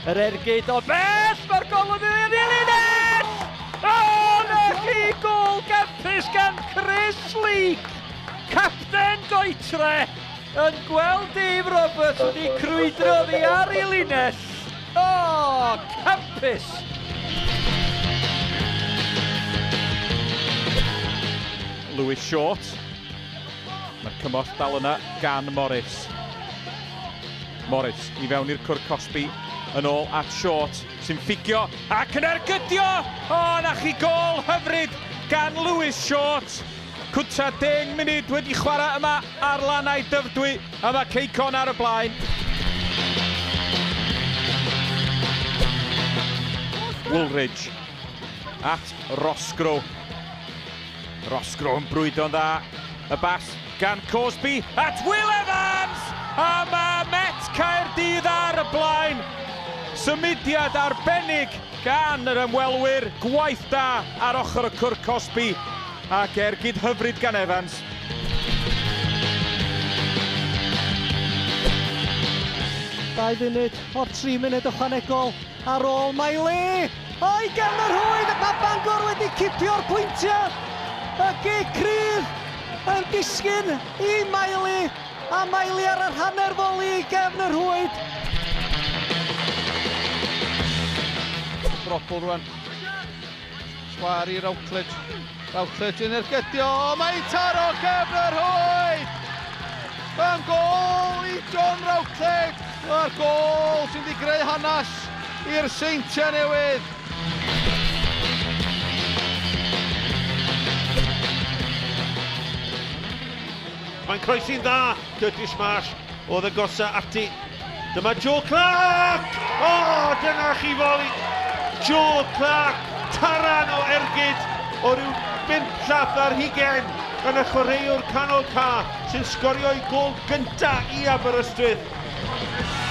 Yr ergyd o bell, mae'r gol yn mynd i'r linell! O, na chi, gol gampus gan Chris Leake! Capten Goetre yn gweld Dave Roberts wedi crwydro ddi ar ei linell. O, campus! Lewis Short. Mae'r cymorth dal yna gan Morris. Morris i fewn i'r cwr cosbi, yn ôl at Short sy'n ffugio ac yn ergydio! O, na chi gol hyfryd gan Lewis Short! Cwta 10 munud wedi chwarae yma ar lannau Dyfrdwy, a mae Ceicon ar y blaen. Woolridge at Roscrow. Roscrow yn brwydro'n dda. Y bas gan Cosby at Will Evans! A mae Met Caerdydd ar y blaen. Symudiad arbennig gan yr ymwelwyr. Gwaith da ar ochr y cwr Cosby. Ac ergyd hyfryd gan Evans. Dau funud o'r 3 munud ychwanegol ar ôl Miley. O'i gefn yr rhwyd ac mae Bangor wedi cipio'r pwyntiau. Y gic cryf yn disgyn i Miley, a Miley ar yr hanner foli i gefn y rhwyd. Brobl rwan. Sgwar i Routledge. Routledge yn ergydio. Mae'n taro gefn y rhwyd! Yn gol i John Routledge! Mae'r gol sy'n di greu hanes i'r Seintiau Newydd. Mae'n croesi'n dda, Curtis Marsh oedd y gosa ati. Dyma Joe Clark! O, oh, dyna chi foli! Joe Clark, taran o ergyd o ryw 5 llath ar hugen gan y chwaraewr canol ca sy'n sgorio ei gol gynta i Aberystwyth.